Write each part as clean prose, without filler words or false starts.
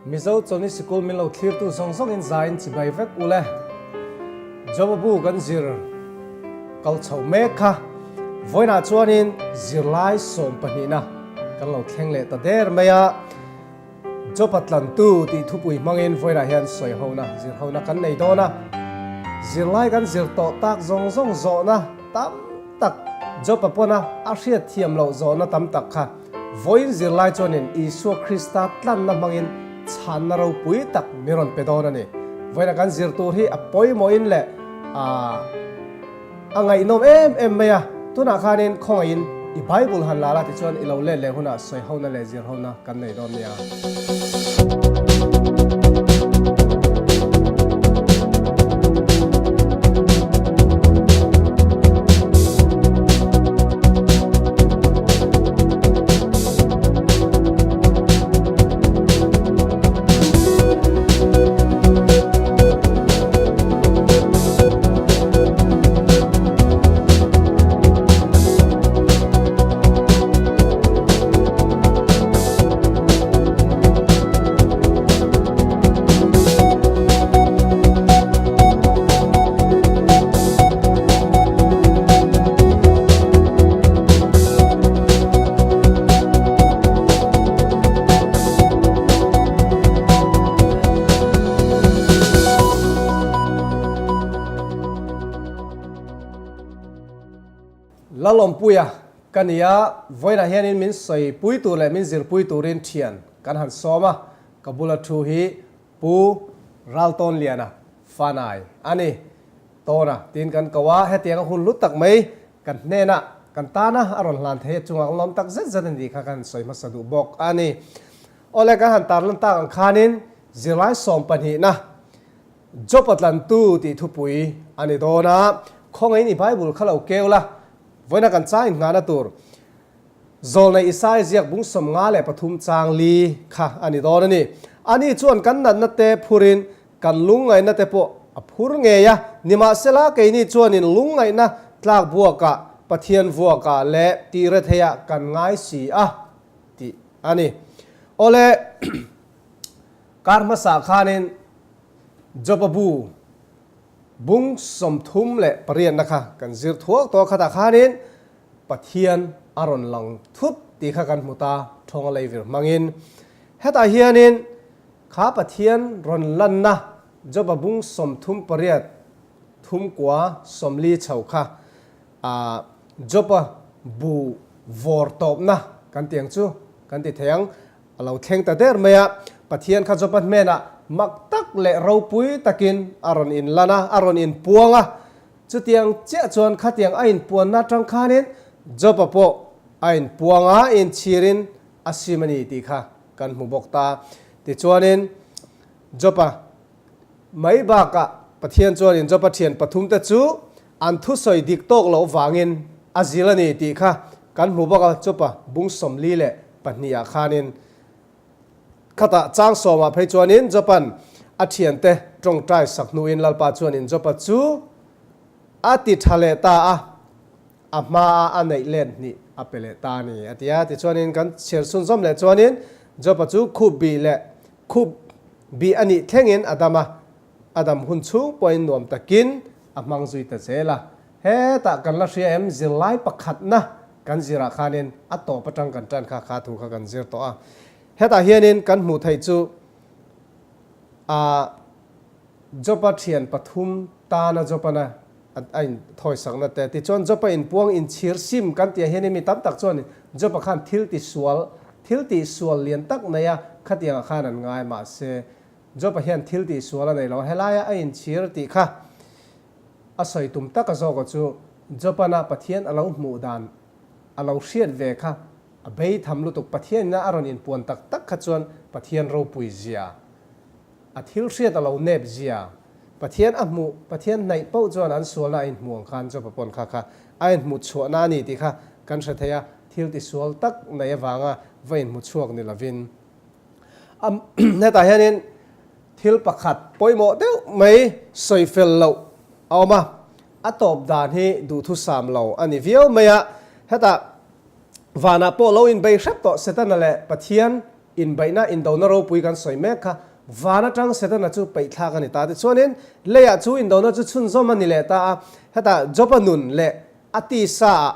Mizo Chawlhni Sikul min lo thlirtu zawng zawngin zaiin chibai vek u le. Joba bu kan zir kal chho mek kha. Vawiinah chuanin zirlai sawmpahnihna kan lo thleng leh ta der mai a. Joba tlantu tih thupui hmangin vawiinah hian sawihona, zirhona kan nei dawn a. Zirlai kan zir tawh tak zawng zawng zawhna tam tak Joba pawna a hriat thiam loh zawhna tam tak kha vawiin zirlai chuanin Isua Krista tlanna hmangin chhanna ropui tak min rawn pe dawn a ni. Vawiinah kan zir tur hi a pawimawhin leh a ngaihnawm em em mai a, tunah khanin khawngaihin i Bible han la la tichuan i lo let leh hunah sawihona leh zirhona kan nei dawn nia. Lalawmpuia ka ni a, vawiinah hianin min sawipui tur leh min zirpui turin thian kan han sawm a, ka bula thu hi Pu Raltawnliana Fanai a ni. Tawna tiin kan ko a, hetiang a hun hlu tak mai kan hnenah kan tana a rawn hlan thei a chungah lawm tak zet zet a ni kha kan sawi hmasa duh bawk a ni. Awle kan han tarlan tak ang khanin zirlai sawmpahnihna Job-a tlantu tih thupui a ni dawn a, khawngaihin i Bible kha lo keu la, vawiina kan chang inngahna tur Zawlnei Isai ziak bung 53 chang li kha a ni dawn a ni. Ani chuan kan natna te phurin kan lungngaihna te pawh a phur ngei a, nimahsela keini chuanin lungngaihna tlak buakah Pathian vuakah leh tih retheiah kan ngai si a tih a ni. Awle, kar hmasa khanin Joba bu bung 38na kha kan zir thuak tawh a, khatah khanin Pathian a rawn lang thut tih kha kan hmu ta, thawnga leivir hmangin. Hetah hianin kha Pathian rawn lanna Joba bung 38 thum kua 40 chho kha Joba bu vawr tawpna kan ti ang chu kan ti thei ang, a lo thleng ta der mai a. Pathian kha Joba hnenah mak tak leh ropui takin a rawn inlan a, a rawn inpuang a. Chutiang chiah chuan khatiang a inpuanna atang khanin Job-a pawh a inpuang a, inchhirin a sim a ni tih kha kan hmu bawk ta. Tichuanin Job-a mai bakah Pathian chuanin Job-a thian pathumte chu an thusawi dik tawk loh vangin a zil a ni tih kha kan hmu bawk a, Job-a bung 42ah khanin Khatah chang sawmah phei chuanin Job-a'n a thiante tawngtai sak hnuin Lalpa chuanin Job-a chu a ti tha leh ta a, a hmaa a neih let hnih a pe leh ta a ni a ti a. Tichuanin kan chhiar chhunzawm leh chuanin Job-a chu khup bih leh khup bih a nih thlengin a dam a, a dam hun chhung pawhin nuam takin a hmang zui ta zel a. Hetah kan la hria em zirlai pakhatna kan zirah khanin a tawp atang kan tan kha kha thu kha kan zir tawh a. Hetah hianin kan hmuh theih chu a Job-a thian pathum tana Job-ana a in thawisakna te tichuan Job-a inpuang inchhir sim kan tih ah hianin mi tam tak chuan Job-a khan thil ti sual thil tih sual lian tak nei a khatiangah khan an ngai mahse Job-a hian thil tih sual a nei lo a helaia a inchhir tih kha A sawi tum tak a zawk chu Jopana Pathian a lo hmuh dan a lo hriat ve kha a bei tham lutuk. Pathianina a rawn inpuan tak tak kha chuan Pathian ropui zia, a thil hriat a lo nep zia, Pathian a hmuh, Pathian hnaih poh chuan an sualna a inhmuh ang khan Jopa pawn kha kha a inhmuh chhuahna a ni tih kha kan hre thei a, thil tisual tak nei avanga va inhmu chhuak ni lovin. Hetah hianin thil pakhat pawimawh deuh mai sawi fel loh a awm a, a tawp dan hi duhthusam lo a ni viau mai a. Hetah vanah pawh lo inbei hrep tawh Setana leh Pathian Inbeihna, indona ropui kan sawi mek kha van atang Setana chu peihthlak a ni ta. Tichuanin leiah chu indona chu chhunzawm a ni leh ta a, hetah Job-a nun leh a tisa ah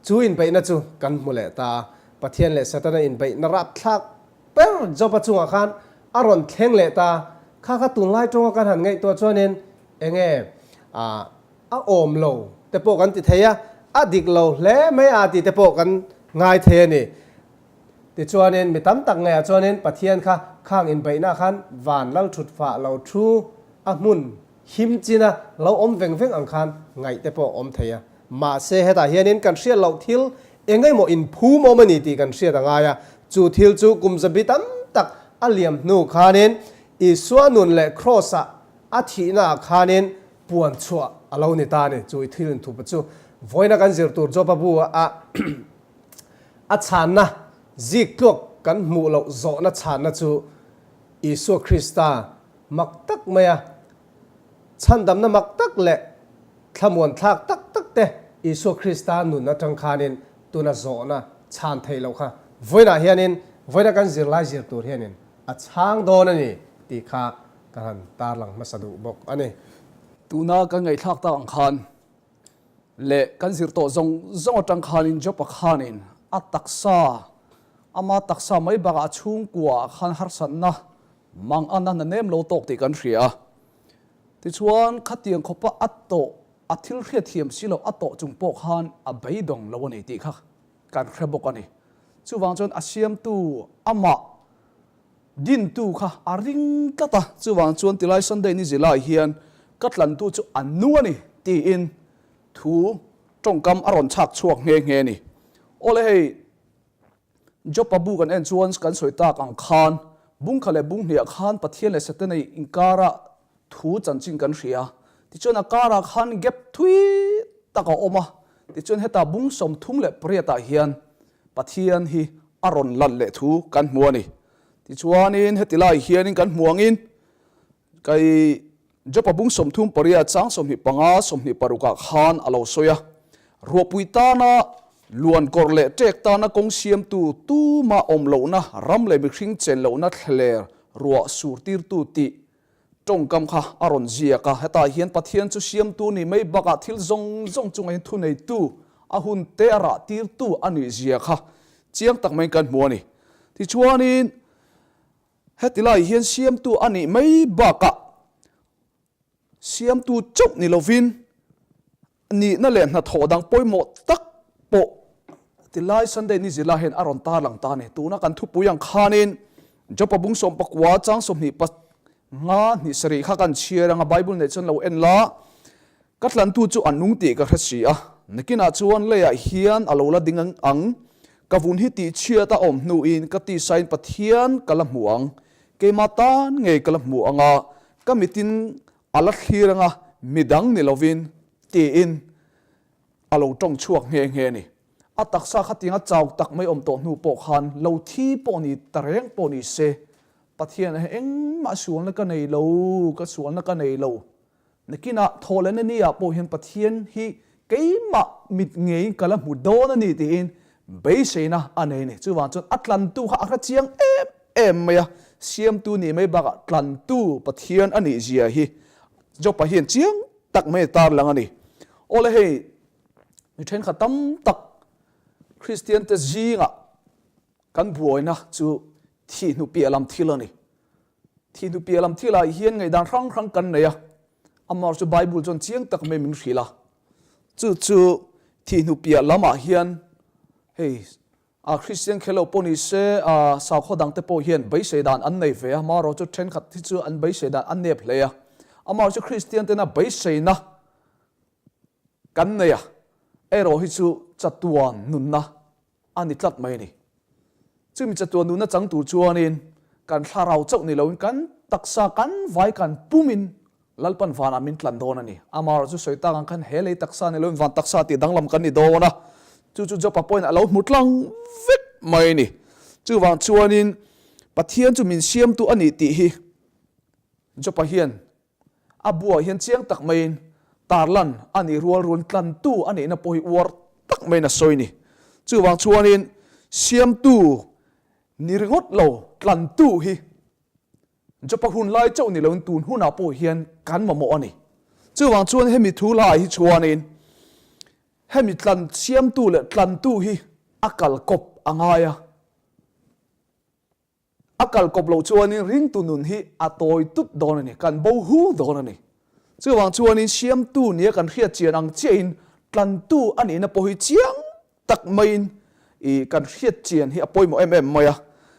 chu inbeihna chu kan hmu leh ta a. Pathian leh Setana inbeihna rapthlak ber Job-a chungah khan a rawn thleng leh ta. Kha kha tunlai tawnga kan han ngaihtuah chuanin enge ah a awm lo te pawh kan ti thei a, a dik lo hle mai a tih te pawh kan ngai thei a ni. Tichuanin mi tam tak ngeiah chuanin Pathian kha khang inbeihna khan van lal thut fah lo thu a hmun him china lo awm veng veng ang khan ngaih te pawh awm thei a. Mahse hetah hianin kan hriat loh thil eng emaw inphum awm a ni tih kan hriat a ngai a, chu thil chu kum zabi tam tak a liam hnu khanin Isua nun leh Kraws-ah a thihnaah khanin puan chhuah a lo ni ta a ni. Chu i thil inthupa chu vawiina kan zir tur Job-a bu-ah a chhanna zik tluak kan hmuh loh zawhna chhanna chu Isua Krista mak tak maia chhandamna mak tak leh thlamuan thlak tak tak te Isua Krista nun atang khanin tuna zawhna chhan theih loh kha vawiinah hianin vawiina kan zirlai zir tur hianin a chhang dawn a ni tih kha ka han tarlang hmasa duh bawk a ni. Tuna kan ngaihthlak tak ang khan leh kan zir tawh zawng zawng atang khanin Job-a khanin a taksa, ama taksa mai bakah a chhungkua ah khan harsatna mang a na nem lo tawk tih kan hria a. Tichuan khatiang khawpa a tawh, a thil hriatthiam si loh a tawh chung pawh khan a beidawng lo a ni tih kha kan hre bawk a ni. Chuvang chuan a siamtu amah Dintu kha a ring tlat a, chuvang chuan tilai Sunday ni zilai hian ka tlantu chu a nu a ni tiin thu tawngkam a rawn chhak chhuak nghe nghe a ni. Awle hei Job-a bu kan en chuan kan sawi tak ang khan bungkha leh bunghniah khan Pathian leh Setana inkara thu chanchin kan hria. Tichuan a karah khan gap thui tak a awm a, tichuan heta bung 38 ah hian Pathian hi a rawn lan leh thu kan hmu a ni. Tichuanin heti lai hianin kan hmu angin kai Jopa bung 38 chang 25 26 ah khan a lo sawi a, Ruahpui tana luan kawr leh ṭek tana kawng siamtu tuma awm lohna ram leh mihring chen lohna thlaler ruah sur tirtu tih Tawngkam kha a rawn ziak a, hetah hian Pathian chu siamtu ni mai bakah thil zawng zawng chungah hian thuneitu, a hun te a rah tirtu a nih zia kha chiang tak maiin kan hmu a ni. Tichuanin, heti laiah hian siamtu a nih mai bakah siamtu chauh ni lovin nihna leh hnathawh dang pawimawh tak pawh tilai Sunday ni zirlai hian a rawn tarlang ta a ni. Tuna kan thupui ang khanin Jopa bung 19 chang 25 hnih sarih kha kan chhiar anga Bible neih chuan lo en la, Ka tlantu chu a nung tih ka hre si a, nakinah chuan leiah hian a lo la ding ang, ka vun hi tihchhiat a awm hnuin ka tisain Pathian ka la hmu ang, keimah tan ngei ka la hmu anga ka mitin A la thlir anga midang ni lovin tiin a lo tawng chhuak nghe nghe a ni. A taksa kha tianga chau tak mai awm tawh hnu pawh khan lo thi pawh ni ta reng pawh ni se, Pathian he engmah sualna ka nei lo, ka sualna ka nei lo. Nakinah thawhlehna ni ah pawh hian Pathian hi keimah mit ngeiin ka la hmu dawn a ni tiin beiseina a nei a ni. Chuvang chuan a tlantu kha a hre chiang em em mai a, siamtu nih mai bakah tlantu Pathian a nih zia hi Job-a hian chiang tak mai a tarlang a ni. Awle hei mi thenkhat tam tak Kristian te zingah kan buaina chu thihnu piah lam thil a ni. Thihnu piah lam thilah hian ngaihdan hrang hrang kan nei a, amah chu Bible chuan chiang tak mai min hrilh a, chu chu thihnu piah lamah hian hei A Kristian khel lo pawh ni se, a sakhaw dang te pawh hian beisei dan an nei ve a, amaherawh chu thenkhat hi chu an beisei dan an nep hle a, amaherawh chu Kristian tena beiseina kan nei a, erawh hi chu chatuan nunna a ni tlat mai a ni. Chumi chatuan nunna chang tur chuanin kan thlarau chauh ni loin kan taksa kan vai kan pumin Lalpan vanah min tlan dawn a ni. Amaherawh chu sawi tak ang khan he lei taksa ni loin van taksa tih danglam kan ni dawn a, chu chu Job-a pawhin a lo hmu tlang vek mai a ni. Chuvang chuanin Pathian chu min siamtu a nih tih hi Job-a hian a buah hian chiang tak maiin tarlan a nih rual rualin tlantu a nihna pawh hi uar tak maiin a sawi a ni. Chuvang chuanin siamtu Ni ringawt lo, tlantu hi Jopa hun lai chauh ni loin tun hunah pawh hian kan mamawh a ni. Chuvang chuan hemi thu lai hi chuanin hemi tlan siamtu leh tlantu hi a kal kawp a ngai a. A kal kawp loh chuanin ringtu nun hi a tawi tut dawn a ni, kan bo hu dawn a ni. Chuvang chuanin siamtu nia kan hriat chian ang chiahin tlantu a nihna pawh hi chiang tak maiin i kan hriat chian hi a pawimawh em em mai a.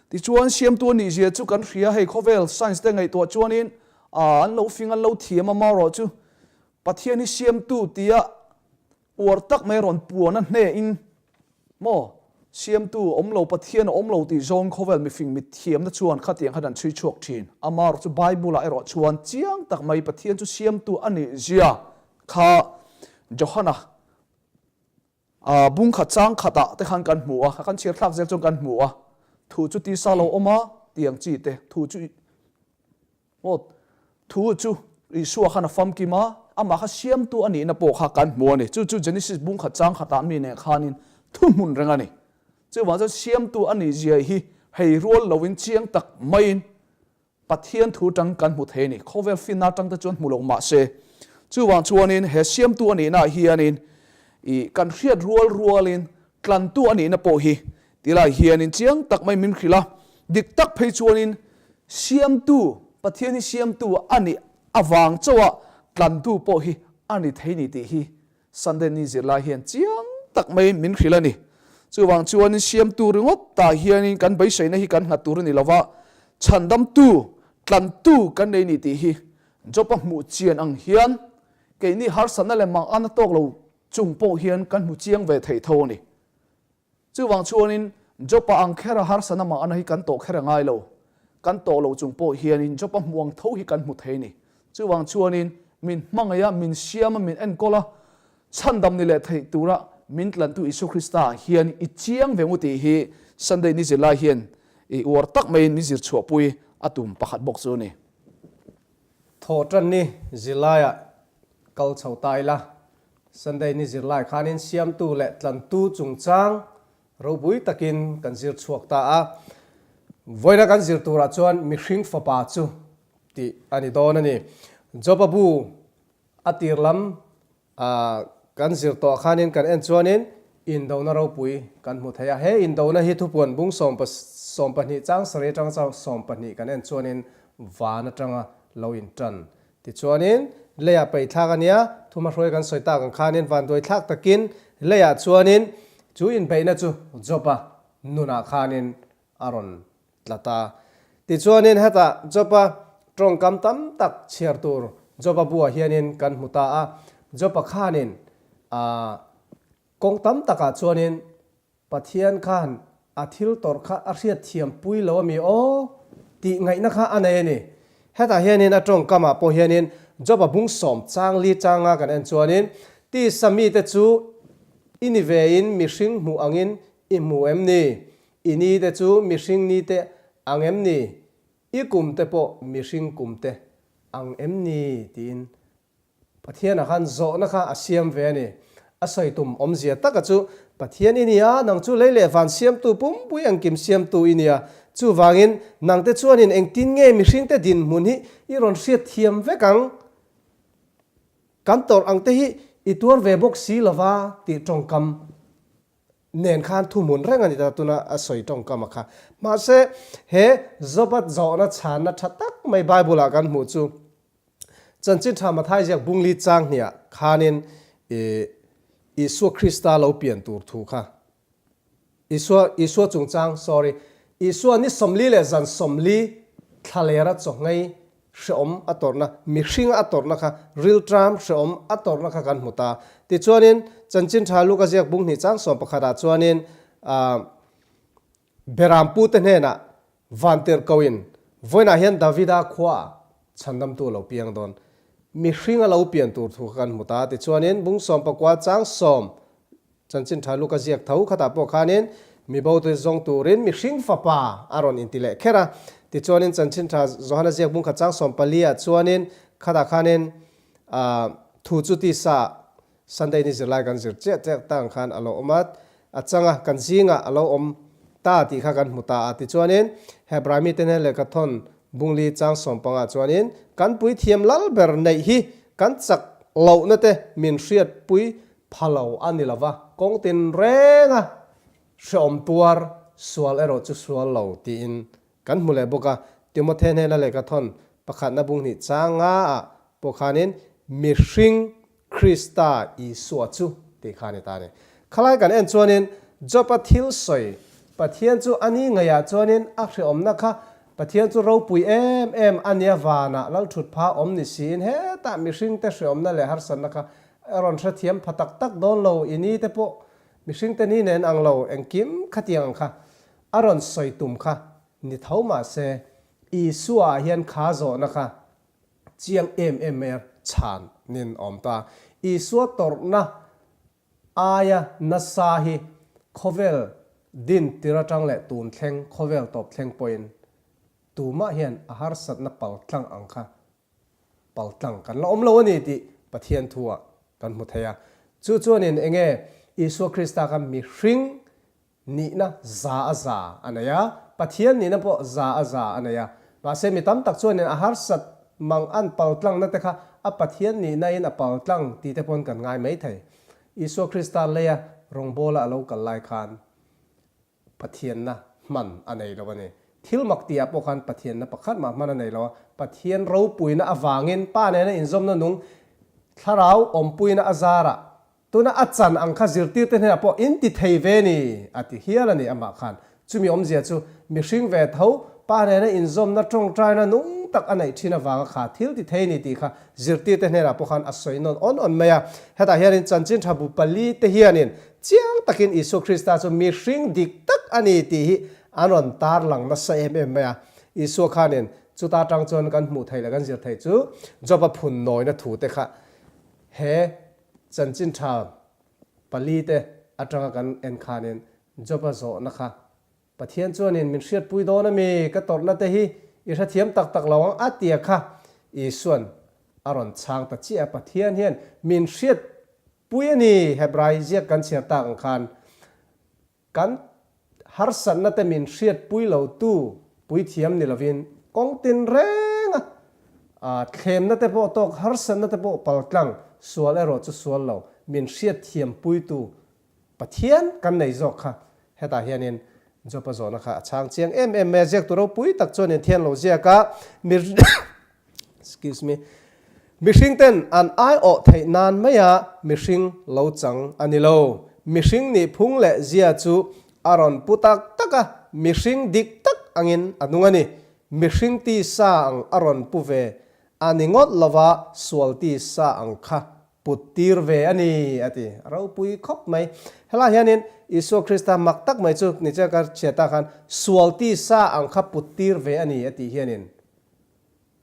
Tichuan siamtu a nihzia chu kan hria, hei khawvel science te ngaihtuah chuanin an lo fing an lo thiam a marawh chu Pathian hi siamtu tia uar tak mai rawn puan a hnehin maw siamtu awm lo Pathian a awm lo tih zawng khawvel mifing mithiamna chuan khatiang khan an chhui chhuak thin. Amarawh chu Bible ah erawh chuan chiang tak mai Pathian chu siamtu a nihzia kha Johana A bung khat chang khatah te khan kan hmu a, a kan chhiar thlak zel chuan kan hmu a, thu chu tisa lo awm a tiang chi te, thu chu aw thu chu Isua khan a famkim a, amah kha siamtu a nihna pawh kha kan hmu a ni. Chu chu Genesis bung khat chang khatah mi nen khanin thuhmun reng a ni. Chuvang chuan siamtu a nih zia hi hei rual loin chiang tak maiin Pathian thu tang kan hmu thei a ni. Khawvel finna tang te chuan hmu lo mah se. Chuvang chuanin he siamtu a nihnaah hianin ih kan hriat rual rualin tlantu a nihna pawh hi tilai hianin chiang tak mai min hrilh a. Dik tak phei chuanin siamtu, Pathian hi siamtu a nih avang chauha tlantu pawh hi a ni thei ni tih hi Sunday ni zirlai hian chiang tak mai min hrilh a ni. Chuvang chuanin siamtu ringawt tah hianin kan beiseina hi kan nghat tur a ni lova, chhandamtu, tlantu kan nei ni tih hi Job-a hmuh chian ang hian keini harsatna leh mangan a tawk lo chung pawh hian kan hmu chiang ve thei tho a ni. Chuvang chuanin Job-a ang khera harsatna mangan hi kan tawh kher a ngai lo. Kan tawh lo chung pawh hianin Job-a hmuh ang tho hi kan hmu thei a ni. Chuvang chuanin min hmangaih a, min siam a, min enkawl a, chhandam ni leh theih tura min tlantu Isua Krista hian i chiang ve ngu tih hi Sunday ni zirlai hian i uar tak maiin min zir chhuahpui a tum pakhat bawk chu a ni. Thawhtan ni zirlaiah kal chho ta ila, Sunday ni zirlai khanin siamtu leh tlantu chungchang ropui takin kan zir chhuak ta a. Vawiina kan zir turah chuan mihring fapa chu tih a ni dawn a ni. Joba bu a tir lam kan zir tawh khanin kan en chuanin indona ropui kan hmu thei a. He indona hi thupuan bung 12 chang sarih atanga chang 12 kan en chuanin van atanga lo intan Tichuanin, leiah peihthlak a nia, thumahruai kan sawi tak ang khanin vanduai thlak takin leiah chuanin chu inbeihna chu Job-a nunah khanin a rawn tla ta. Tichuanin hetah Job-a tawngkam tam tak chhiar tur Job-a buah hianin kan hmu ta a, Job-a khanin ah kawng tam takah chuanin Pathian khan a thil tawrh kha a hriat thiam pui lo a mi aw tih ngaihna kha a nei a ni. Hetah hianin a tawngkamah pawh hianin Job-a bung sawm chang li changa kan en chuanin, Tisa mite chu i ni vein mihring hmuh angin i hmu em ni? I ni te chu mihring ni te ang em ni? I kum te pawh mihring kum te ang em ni? tiin Pathianah khan zawhna kha a siam ve a ni. A sawi tum awmzia taka chu, Pathian i nia, nang chu lei leh van siamtu pumpui engkim siamtu i nia. Chuvangin, nangte chuanin engtin nge mihringte dinhmun hi i rawn hriat thiam vek ang? Kan tawrh angte hi i tuar ve bawk si lova tih tawngkam nen khan thuhmun reng a ni ta tuna a sawi tawngkam a kha. Mahse, he Joba zawhna chhanna tha tak mai Bible-ah kan hmuh chu, Chanchin tha Mathai ziak bungli chang hniah khanin Isua Krista lo pian tur thu kha Isua Isua chungchang sorry Isua ni 40 leh zan 40 thlalera chawngei hreawm a tawrhna mihringa a tawrhna kha riltram hreawm a tawrhna kha kan hmu ta. Tichuanin Chanchin tha Luka ziak bung hnih chang 11 ah chuanin Berampute hnenah Vantirhkoin vawiinah hian Davida khuaah chhandamtu a lo piang dawn. Mihring a lo pian tur thu kha kan hmu ta. Tichuanin bung 19 chang sawm chanchin tha Luka ziak tho khatah pawh khanin mi bote zawng turin mihring fapa a rawn inti leh kher a. Tichuanin chanchin tha Johana ziak bung khat chang 14 ah chuanin khatah khanin thu chu tisa Sunday ni zirlai kan zir chiah chiah tang khan a lo awm a, a changa kan zingah a lo awm. ta tih kha kan hmu ta a. Tichuanin, Hebrai mite hnen lehkha thawn bungli chang sawmpangah chuanin, Kan puithiam lal ber neih hi kan chak lohna te min hriatpui pha lo a ni lo va, kawng tinrenga hreawm tuar sual erawh chu sual lo tiin Kan hmu leh bawk a, Timothe hnena lehkha thawn pakhatna bung hnih chang ngaah pawh khanin mihring Krista Isua chu tih kha a ni ta a ni. Khalai kan en chuanin Job-a thil sawi Pathian chu a ni ngeiah chuanin a hreawmna kha Pathian chu ropui em em a nia vanah lalthut pha awm ni siin hetah mihringte hreawmna leh harsatna kha a rawn hrethiam pha tak tak dawn lo i ni te pawh mihringte ni nen ang lo engkim khatiang ang kha A rawn sawi tum kha ni tho mah se, Isua ah hian kha zawhna kha chiang em em mai a chhan nin awm ta. Isua tawrhna aia nasa hi khawvel din tir atang leh tun thleng, khawvel tawp thleng pawhin tumah hian a harsatna paltlang ang kha paltlang kan la awm lo a ni tih Pathian thu ah kan hmu thei a. Chu chuanin enge Isua Krista kha mihring Nihna za a za a nei a, Pathian nihna pawh za a za a nei a. Mahse mi tam tak chuanin a harsat mang an paltlangna te kha a Pathian nihnain a paltlang tih te pawn kan ngai mai thei. Isua Krista leia rawngbawla a lo kal lai khan Pathianna hman a nei lo a ni. Thil mak tihah pawh khan Pathianna pakhat mah hman a nei lo a, Pathian ropuina avangin Pa nena inzawmna nung thlarau awmpuina a zarah Tuna a chan ang kha zirtirte hnenah pawh in ti thei ve ni, a ti hial a ni amah khan. Chumi awmzia chu mihring ve tho, pa nena inzawmna tawngtaina nung tak a neih thin avanga kha thil ti thei ni tih kha zirtirte hnenah pawh khan a sawi nawn awn awn mai a. Hetah hianin chanchin tha bu pali te hianin chiang takin Isua Krista chu mihring dik tak a ni tih hi an rawn tarlang nasa em em mai a. Isua khanin chuta tang chuan kan hmuh theih leh kan zir theih chu Job-a phun nawina thu te kha he Chanchin tha pali te atanga kan en khanin Job-a zawhna kha Pathian chuanin min hriatpui dawn ami ka tawrhna te hi i hrethiam tak tak lo ang a tia kha Isuan a rawn chhang ta chiah a, Pathian hian min hriatpui a ni Hebrai ziak kan chhiar tak ang khan Kan harsatna te min hriatpui lo tu puithiam ni lovin kawng tin renga thlemna te pawh tawk harsatna te pawh paltlang sual erawh chu sual lo min hriatthiampuitu Pathian kan nei zawk kha hetah hianin Job-a zawhna kha a chhang chiang em em mai a ziaktu ropui tak chuanin thian lo ziak a mi Excuse me. Mihring ten an aiawh theih nan maia mihring lo chang a ni lo. Mihring nih phung leh zia chu a rawn pu tak tak a, mihring dik tak angin a nung a ni. Mihring ti sa ang a rawn pu ve a ni ngawt lova sual ti sa ang kha put tir ve a ni, a ti. A ropui khawp mai. Helai hianin Isua Krista mak tak mai chu ni chiang ka chhiat ah khan sual ti sa ang kha put tir ve a ni, a tih hianin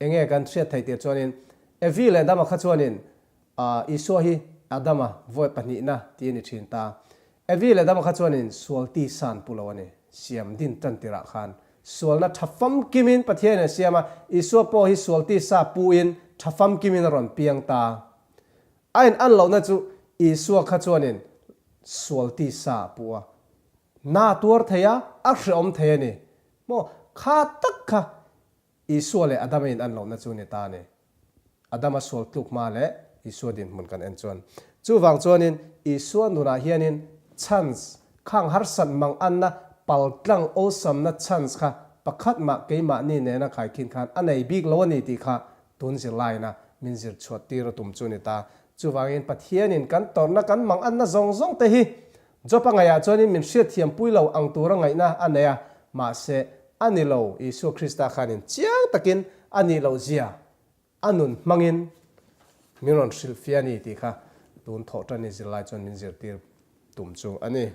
Enge kan hriat theih tir chuanin Evi leh Adama kha chuanin Isua hi Adama vawi pahnihna tih a ni thin ta. Evi leh Adama kha chuanin sual ti san pu lo a ni. Siam din tan tirah khan sualna tha famkimin Pathianin a siam a, Isua pawh hi sual ti sa puin tha famkimin a rawn piang ta. A in an lohna chu Isua kha chuanin sual ti sa a pu a, na tuar thei a, a hreawm thei a ni. Maw? Kha tak kha Isua leh Adama in an lohna chu ni ta a ni. Adama sual tluk hma leh Isua dinhmun kan en chuan. Chuvang chuanin Isua nunah hianin chance, khang harsat mang anna paltlang awlsamna chance kha pakhat mah keimahni nena khaikhin khan a nei bik lo a ni tih kha tun zirlaina min zir chhuat tir a tum chu ni ta. Chuvangin Pathianin kan tawrhna kan mang anna zawng zawng te hi Job-a ngaihah chuanin min hriatthiampui lo ang tura ngaihna a nei a, mahse, a ni lo, Isua Krista khanin chiang takin a nih loh zia a nun hmangin min rawn hrilhfiah a ni tih kha tun thawh tan ni zirlai chuan min zirtir tum chu a ni.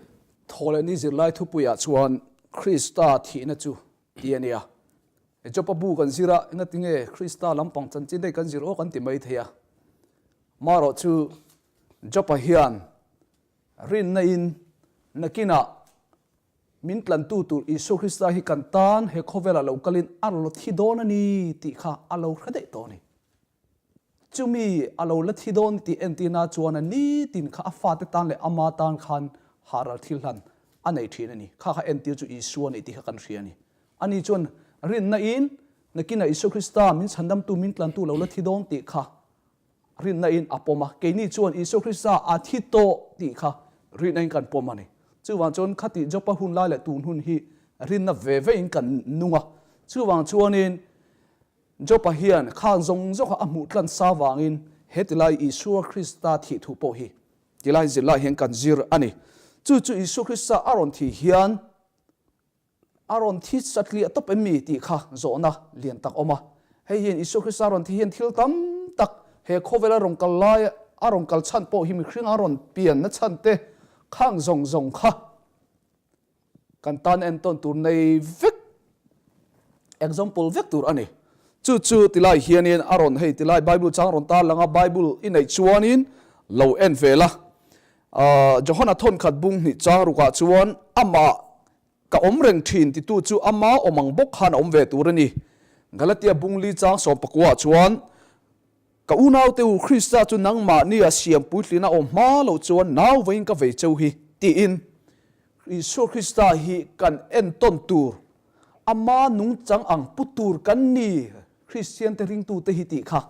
Thawh leh ni zirlai thupuiah chuan Krista thihna chu ti a nia. Job-a bu kan zir a, engatinge Krista lampang chanchin daih kan zir aw kan ti mai thei a. Marawh chu Job-a hian Rinna in nakinah min tlantu tur Isua Krista hi kan tan he khawvelah lo kalin a lo thi dawn a ni tih kha a lo hre daih tawh a ni. Chumi a lo la thi dawn tih entirna chuan a nitin kha a fate tan leh ama tan khan hahral thil hlan. a nei thin a ni. Kha kha entir chu Isua a ni tih kha kan hria a ni. Ani chuan rinna in nakinah Isua Krista min chhandamtu min tlantu lo la thi dawn tih kha rinna in a pawm a. Keini chuan Isua Krista a thi tawh tih kha rinna in kan pawm a ni. Chuvang chuan khatih Jopa hun lai leh tun hun hi rinna ve ve in kan nung a. Chuvang chuanin Jopa hian khang zawng zawng kha a hmuh tlan sa vangin he tilai Isua Krista thih thu pawh hi tilai zirlai hian kan zir a ni. Chu chu Isua Krista a rawn thih hian A rawn thi satliah tawp em mi tih kha zawhna lian tak awm a. Hei hian Isua Krista rawn thi hian thil tam tak he khawvela rawn kal lai a rawn kal chhan pawh hi mihring a rawn pian na chhan te khang zawng zawng kha kan tan entawn tur nei vek example vek tur a ni. Chu chu tilai hianin a rawn hei tilai Bible chang rawn tar lang a Bible i neih chuanin lo en ve la. Johana thawnkhat bung hnih chang rukah chuan amah Ka awm reng thin titu chu ama awm ang bawk khan a awm ve tur a ni. Galatia bungli chang sawmpakuaah chuan, Ka unaute u, Krista chu nangmahnia siam puitlina awm hma lo chuan nau vawiin ka vei cheu hi, tiin Isua Krista hi kan entawn tur, ama nungchang ang pu tur kan ni, Kristiante ringtute hi tih kha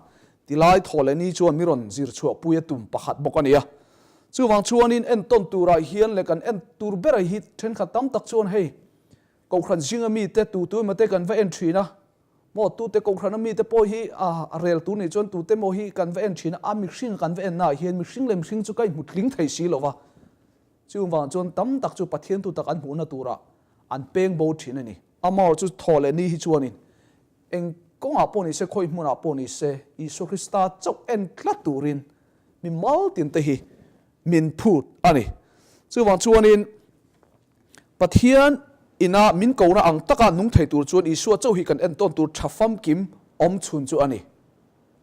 tilai thaw leh ni chuan mi rawn zir chhuahpui a tum pakhat bawk a ni a. Chuvang chuanin entawn turah hian leh kan en tur berah hi thenkhat tam tak chuan hei Kohhran zinga mite tu tu emaw te kan va en thin a, maw tute Kohhrana mite pawh hi a rel tur nih chuan tute maw hi kan va en thin a, a mihring kan va en naah hian mihring leh mihring chu ka inhmu tling thei si lo va. Chuvang chuan tam tak chu Pathian tu tak an hmuhna turah an peng bo thin a ni. Amaherawhchu chu thaw leh ni hi chuanin Eng kawngah pawh ni se, khawi hmunah pawh ni se, Isua Krista chauh en tlat turin mi mal tinte hi min phut a ni. Chuvang chuanin Pathian ina min kona ang taka nung thei tur chuan Isua chauh hi kan entawn tur tha famkim awm chhun chu a ni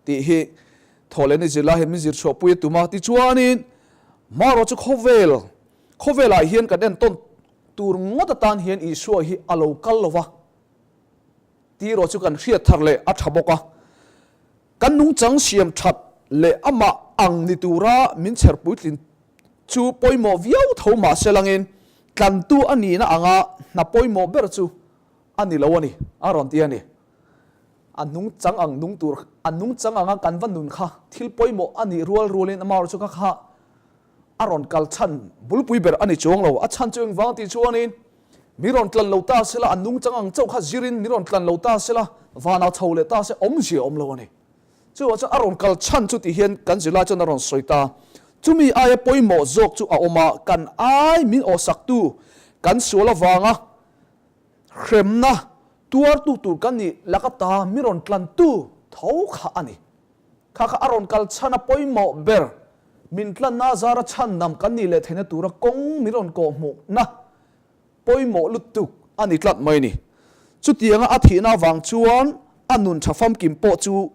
tih hi Thawhlehni zirlai hian min zir chhuahpui a tum a. Tichuanin hmarawh chu khawvel, khawvelah hian kan entawn tur ngawt atan hian Isua hi a lo kal lo va. Tiraw chu kan hriat thar leh a tha bawk a, kan nungchang siam that leh amah ang ni tura min chher puitlin chu pawimawh viau tho mah se langin tlantu a nihna anga hna pawimawh ber chu a ni lo a ni, a rawn ti a ni. A nungchang ang nung tur, a nungchang anga kan va nun kha thil pawimawh a nih rual rualin amaherawhchu chu ka kha a rawn kal chhan bulpui ber a ni chuang lo. A chhan chu engvang tih chuanin Mi rawn tlan lo ta sela, an nungchang ang chauh kha zirin mi rawn tlan lo ta sela, vanah chho leh ta se awmzia awm lo a ni. Chuvang chuan a rawn kal chhan chu tih hian kan zirlai chuan a rawn sawi ta. Chumi aia pawimawh zawk chu a awm a, kan ai min awhsaktu, kan sual avanga hremna tuartu tur kan nih laka ta mi rawn tlantu tho kha a ni. Kha kha a rawn kal chhan a pawimawh ber, min tlanna zara chhan nam kan nih leh theihna tura kawng min rawn kawhhmuhna pawimawh lutuk a ni tlat mai ni. Chutianga a thihna avang chuan a nun tha famkim pawh chu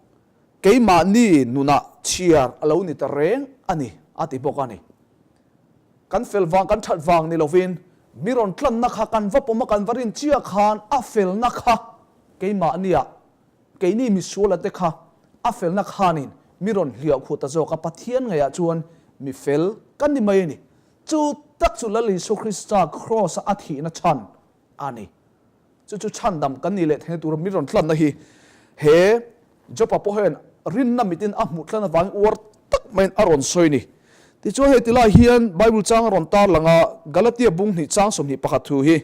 keimahni nunah chhiar a lo ni ta reng a ni, a ti bawk a ni. Kan fel vang, kan that vang ni lovin mi rawn tlanna kha kan va pawm a, kan va rin chiah khan a felna kha keimahniah Keini misuala te kha a felna khanin mi rawn hliah khuh ta zawk a, Pathian ngaihah chuan mi fel kan ni mai a ni. Chu tak chu Lal Isua Krista Kraws-a a thihna chhan a ni. Chu chu chhandam kan nih leh theihna tura mi rawn tlanna hi he Jopa pawh hian rinna mitin a hmuh tlan avangin uar tak maiin a rawn sawi a ni. Tichuan hei tilai hian Bible chang a rawn tarlang a, Galatia bung hnih chang 21 thu hi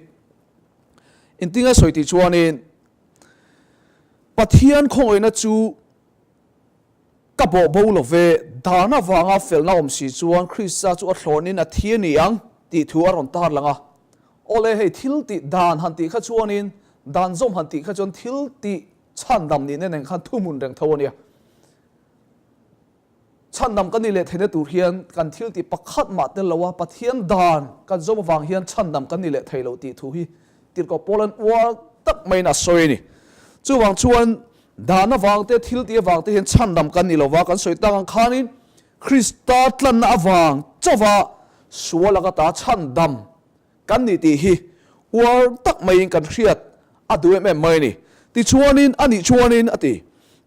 engtin a sawi tih chuanin, Pathian khawngaihna chu ka bawh bo lo ve, dan avanga felna awm si chuan Krista chu a thlawnin a thi a ni ang tih thu a rawn tarlang a. Awle hei thil tih dan han tih kha chuanin dan zawm han tih kha chuan thil tih chhandam nihna nen khan thuhmun reng tho a nia. Chhandam kan nih leh theihna tur hian kan thil tih pakhat mah tel lo a, Pathian dan kan zawm avang hian chhandam kan nih leh thei lo tih thu hi Tirhkoh Paula'n uar tak maiin a sawi a ni. Chuvang chuan dan avang te, thil tih avang te hian chhandam kan ni lo va, kan sawi tak ang khanin Krista tlanna avang chauha sual laka ta chhandam kan ni tih hi uar tak maiin kan hriat a duh em em mai a ni. Tichuanin, a nih chuanin, a ti.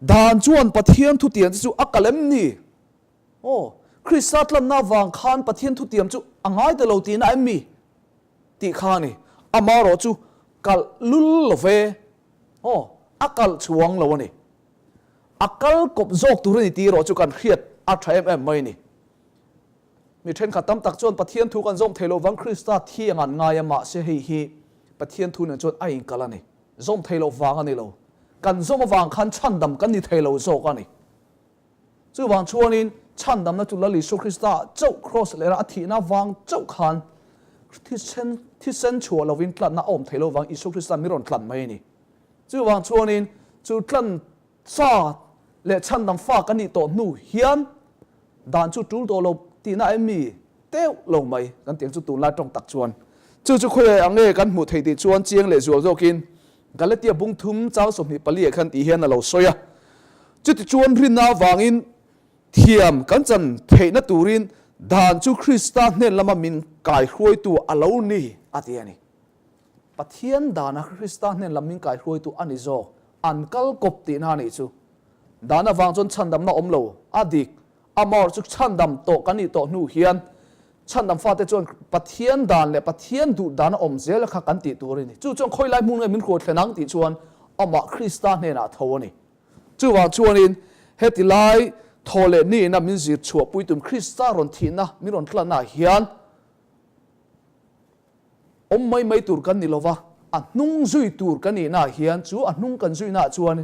Dan chuan Pathian thutiam te chu a kal em ni? Aw, Krista tlanna avang khan Pathian thutiam chu a ngai ta lo tihna em mi? tih kha a ni. Amaherawh chu kalh lul lo ve. Aw, a kalh chuang lo a ni. A kal kawp zawk tur a ni tih erawh chu kan hriat a tha em em mai a ni. Mi thenkhat tam tak chuan Pathian thu kan zawm thei lo vang Krista thi ang an ngai a, mahse hei hi Pathian thu nen chuan a inkalh a ni. Zawm thei lo vang a ni lo. Kan zawm avang khan chhandam kan ni thei lo zawk a ni. Chuvang chuanin chhandamna chu Lal Isua Krista chauh Kraws leh a thihna vang chauh khan thisen thisen chhuah lovin tlanna a awm thei lo vang Isua Krista mi rawn tlan mai a ni. Chuvang chuanin chu tlan sa leh chhandam fa kan nih tawh hnu hian dan chu tul tawh lo tihna em mi teuh lo mai kan tih ang chu tunlai tawng tak chuan chu chu khawiah ang nge kan hmuh theih tih chuan chiang leh zual zawkin Galatia bung thum chang 24 ah khan tih hian a lo sawi a. Chutichuan rinna avangin thiam kan chan theihna turin dan chu Krista hnen lama min kaihruaitu a lo ni a ti a ni. Pathian dana Krista hnen lam min kaihruaitu a ni zawk, an kal kawp tihna a nih chu. Dan avang chuan chhandamna awm lo, a dik, amawr chu chhandam tawh kan nih tawh hnu hian chhandam fate chuan Pathian dan leh Pathian duh dana awm zel kha kan tih tur a ni. Chu chuan khawi lai hmun nge min hruai thlen ang tih chuan amah Krista hnenah tho a ni. Chuvang chuanin heti lai thaw leh nihna min zir chhuahpui tum Krista rawn thihna min rawn tlannaah hian awm mai mai tur kan ni lova, a hnung zui tur kan nihnaah hian chu a hnung kan zuinaah chuan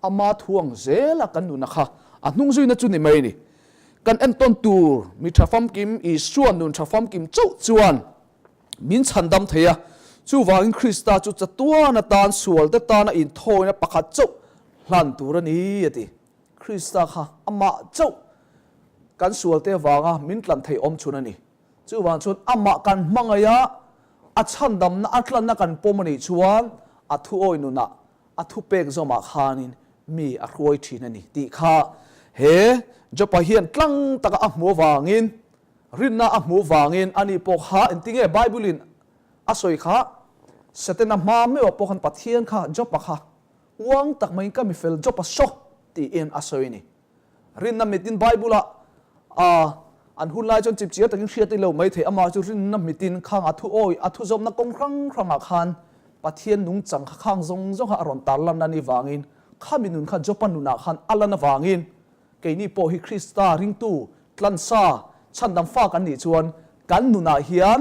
ama thuang zela kan nuna kha a hnung zuina chu ni mai a ni. Kan entawn tur mi tha famkim Isua nun tha famkim chauh chuan min chhandam thei a, chuvangin Krista chu chatuan atan sualte tana inthawina pakhat chauh hlan tur a ni a ti. Krista kha amah chauh kan sualte avanga min tlan thei awm chhun a ni. Chuvang chuan amah kan hmangaih a, a chhandamna a tlanna kan pawm a nih chuan a thuawi nunah a thupek zawmah khanin mi a hruai thin a ni tih kha he Jopa hian tlang taka a hmuh avangin, rinna a hmuh avangin ani pawh kha engtinge Bible-in a sawi kha Setana hma meuh pawh khan Pathian kha Jopa kha uang tak maiin ka mifel Jopa saw tiin a sawi a ni. Rinna mitin Bible-ah a an hun lai chuan chipchiar takin hriat i lo mai thei. Amah chu rinna mitin khang a thu awi, a thuzawmna kawng hrang hrangah khan Pathian nungchang kha khang zawng zawng kha a rawn tarlan a nih vangin khami nun kha Jopa nunah khan a lan avangin keini pawh hi Krista ringtu tlansa chhandam fa kan nih chuan kan nunah hian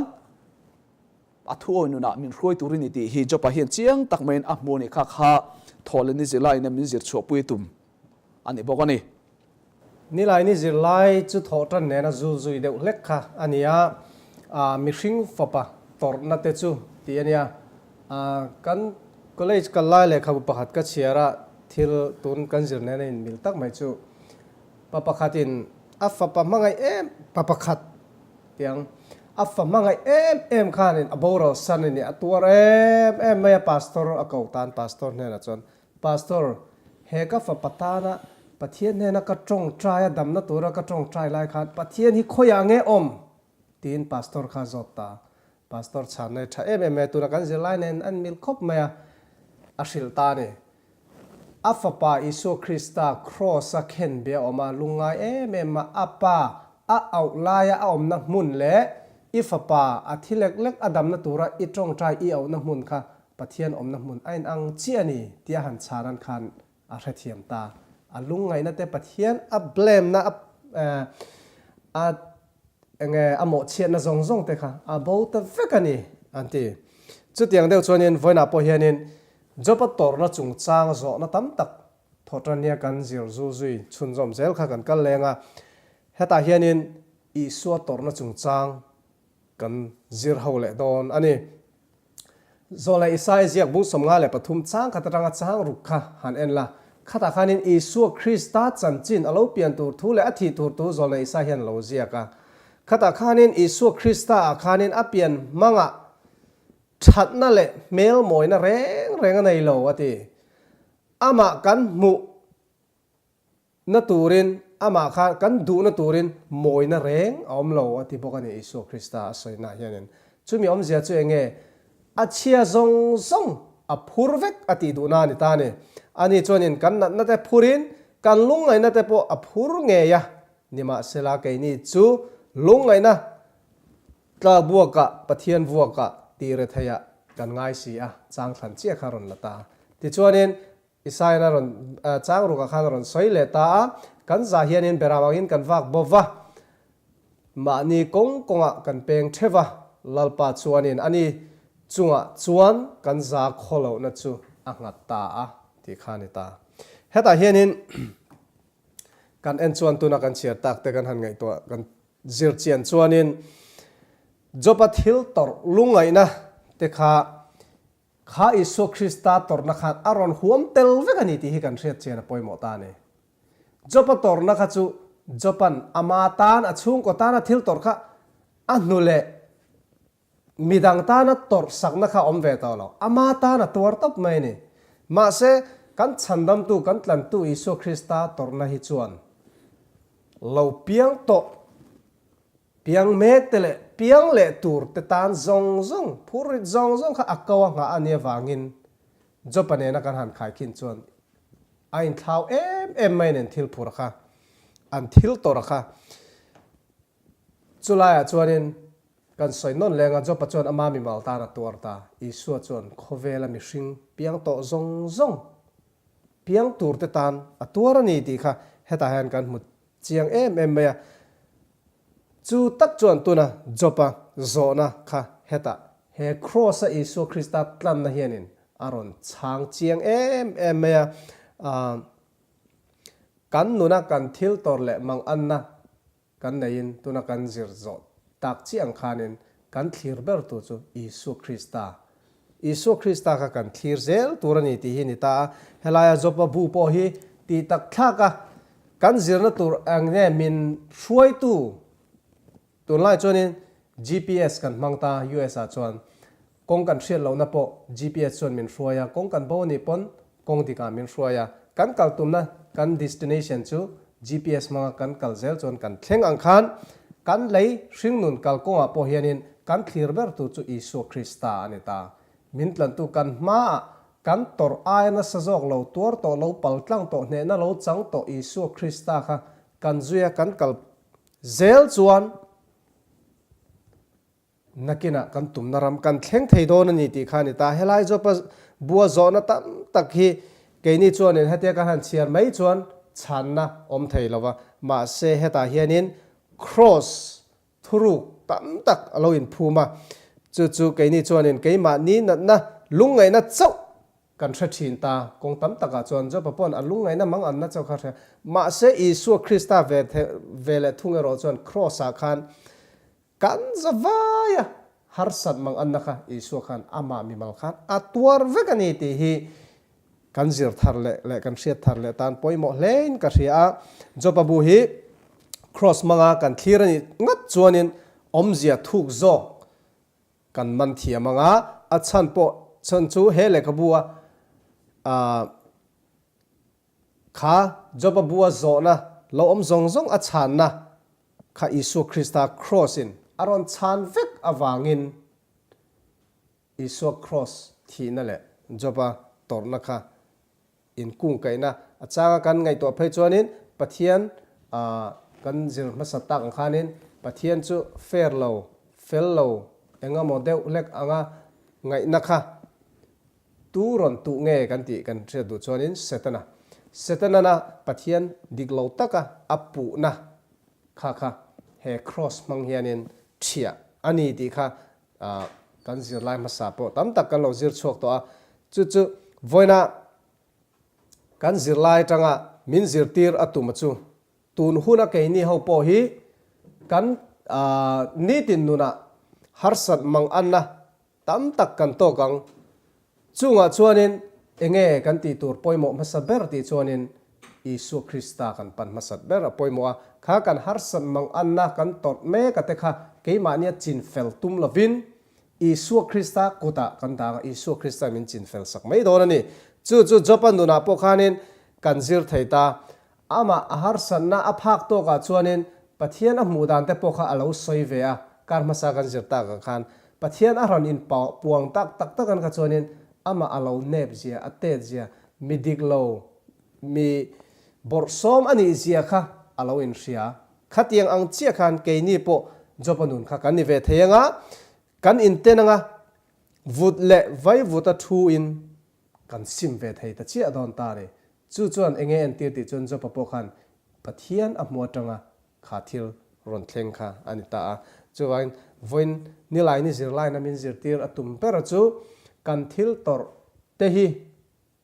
A thuawi nunah min hruai tur i ni tih hi Jopa hian chiang tak maiin a hmu a ni kha kha Thawhleh ni zirlaiin a min zir chhuahpui tum a ni bawk a ni. Nilaini zirlai chu thawhtan nena zul zui deuh hlek kha a ni a, mihring fapa tawrhna te chu tih a nia. Kan college kal lai lehkhabu pakhat ka chhiar a, thil tun kan zir nena inmil tak mai chu pa pakhatin a fapa hmangaih em pa pakhat Tiang a fa hmangaih em em khanin a boral san a ni, a tuar em em mai a, Pastor a ko tan Pastor hnenah chuan, Pastor, he ka fapa tana Pathian hnena ka tawngtai a damna tura ka tawngtai lai khan Pathian hi khawiah nge awm? tiin Pastor kha a zawt ta. Pastor chhanna hi tha em em mai a, tuna kan zirlai nen an mil khawp mai a, a hrilh ta a ni. A Fapa Isua Krista Kraws-a khenbe a awm a, lungngai em em a, a Pa a auh laia a awmna hmun leh i Fapa a thi lek lek a damna tura i tawngtai i auhna hmun kha Pathian awmna hmun a inang chiah a ni tia han chharan khan a hrethiam ta. A lungngaihna te Pathian a blame na a enge a mawhchhiatna zawng zawng te kha a bo ta vek a ni an ti. Chutiang deuh chuanin vawiinah pawh hianin Job-a tawrhna chungchang zawhna tam tak thawhṭan nia kan zir zu zui chhunzawm zel kha kan kal leng a. Hetah hianin Isua tawrhna chungchang kan zir ho leh dawn a ni. Zawleh Isaia ziak bung 53 chang khat atanga chang ruk kha han en la. Khatah khanin Isua Krista chanchin a lo pian tur thu leh a thih tur thu Zawleh Isaia hian a lo ziak a. Khatah khanin Isua Krista-ah khanin a pian hmangah Thatna leh hmel mawina reng reng a nei lo, a ti. Amah kan hmuh na turin, amah kha kan duhna turin mawina reng a awm lo, a ti bawk a ni, Isua Krista a sawinaah hianin. Chumi awmzia chu eng nge? A chhia zawng zawng a phur vek a tih duhna a ni ta a ni. Ani chuanin kan natna te phurin kan lungngaihna te pawh a phur ngei a, nimahsela keini chu lungngaihna Tlak vuakah, Pathian vuakah Tih retheiah kan ngai si a, chang thlan chiah kha a rawn la ta. Tichuanin Isaiah a rawn chang rukah khan a rawn sawi leh ta a, Kan zah hianin beram angin kan vak bo va, mahni kawng kawngah kan peng theuh va, Lalpa chuanin ani chungah chuan kan za khaw lohna chu a nghat ta a, tih kha a ni ta. Hetah hianin kan en chuan tuna kan chhiar tak te kan han ngaihtuah kan zir chian chuanin Job-a thil tawrh lungngaihna te kha Kha Isua Krista tawrhna khan a rawn huam tel vek a ni tih hi kan hriat chian a pawimawh ta a ni. Job-a tawrhna kha chu Job-a'n ama tan, a chhungkaw tana thil tawrh kha a hnu leh midang tana tawrh sakna kha a awm ve tawh lo. Ama tan a tuar tawp mai a ni. Mahse, kan chhandamtu, kan tlantu Isua Krista tawrhna hi chuan lo piang tawh Piang mek te leh piang leh tur te tan zawng zawng, phurrit zawng zawng kha a ko a nghah a nia vangin Jopa nena kan han khaikhin chuan a inthlau em em mai nen thil phur a kha, an thil tawrh a kha. Chulaiah chuanin kan sawi nawn leng a, Jopa chuan ama mimal tan a tuar ta, Isua chuan khawvela mihring piang tawh zawng zawng, piang tur te tan a tuar a ni tih kha hetah hian kan hmu Chiang em em mai a. Chu tak chuan tuna Job-a zawhna kha hetah he Kraws-a Isua Krista tlanna hianin a rawn chhang chiang em em mai a. Kan nuna kan thil tawrh leh manganna kan neiin tuna kan zir zawh tak chiah ang khanin kan thlir ber tu chu Isua Krista Isua Krista kha kan thlir zel tur a ni tih hi a ni ta a. Helaia Jopa bu pawh hi tih tak thlak a, kan zirna tur ang nge min hruaitu tunlai chuanin GPS kan hmang ta US ah chuan kawng kan hriat lohna pawh GPS chuan min hruai a, kawng kan bo a nih pawn kawng dikah min hruai a, kan kal tumna kan destination chu GPS hmanga kan kal zel chuan kan thleng ang khan kan lei hringnun kalkawngah pawh hianin kan thlir ber tur chu Isua Krista a ni ta. Min tlantu kan hmaah kan tawrh aia nasa zawk lo tuar tawh lo paltlang tawh hnehna lo chang tawh Isua Krista kha kan zuia kan kal zel chuan Nakinah kan tumna ram kan thleng thei dawn a ni tih kha a ni ta. Helai Jopa bua zawhna tam tak hi keini chuanin hetia kan han chhiar mai chuan chhanna awm thei lo va. Mahse hetah hianin Kraws thuruk tam tak a lo inphum a, chu chu keini chuanin keimahni natna lungngaihna chauh kan hre thin ta. Kawng tam takah chuan Jopa pawn a lungngaihna mang anna chauh kha a hria. Mahse Isua Krista ve ve leh thung erawh chuan Kraws-ah khan Kan zavaia harsat mang anna kha Isua khan amah mimal khan a tuar vek a ni tih hi kan zir thar leh leh kan hriat thar leh tan pawimawh hlein ka hria a. Jopa bu hi Kraws hmanga kan thlir a nih ngat chuanin awmzia thuk zawk kan man thiam ang a, a chhan pawh chhan chu he lehkhabu a Kha Joba bua zawhna lo awm zawng zawng a chhanna kha Isua Krista Kraws in a rawn chhan vek avangin Isua Kraws thihna leh Joba tawrhna kha inkungkaihna a changa kan ngaihtuah phei chuanin Pathian kan zir hmasa tak ang khanin Pathian chu fair lo, fel lo, engemaw deuh hlek anga ngaihna kha Tu rawn tuh nge kan tih kan hriat duh chuanin Setana. Setanana Pathian dik lo taka a puhna kha kha he kraws hmang hianin ṭhiah a ni tih kha kan zirlai hmasa pawh tam tak kan lo zir chhuak tawh a. Chu chu vawiina kan zirlai atanga min zirtir a tum a chu tun huna keini ho pawh hi kan nitin nunah harsat mang anna Tam tak kan tawk ang. Chungah chuanin enge kan tih tur pawimawh hmasa ber tih chuanin Isua Krista kan pan hmasat ber a pawimawh a. Kha kan harsat mang anna kan tawrh mek a te kha keimahnia chinfel tum lovin Isua Krista kutah kan dang a, Isua Krista min chinfel sak mai dawn a ni. Chu chu Job-a nunah pawh khanin kan zir thei ta. Amah a harsatna a phak tawkah chuanin Pathian a hmuh dan te pawh kha a lo sawi ve a, kar hmasa kan zir tak ang khan Pathian a rawn in puang tak tak tak an kha chuanin amah a lo nep zia, a tet zia, mi dik lo, mi bawrhsawm a nih zia kha a lo inhria. Khatiang ang chiah khan keini pawh Job-a nun kha kan ni ve thei anga, kan inten anga. Vut leh vaivuta thu in kan sim ve thei ta chiah dawn ta a ni. Chu chuan enge entir tih chuan Jopa pawh khan Pathian a hmu atanga kha thil rawn thleng kha a ni ta a. Chuvangin vawiin nilaini zirlaina min zirtir a tum ber chu kan thil tawrh te hi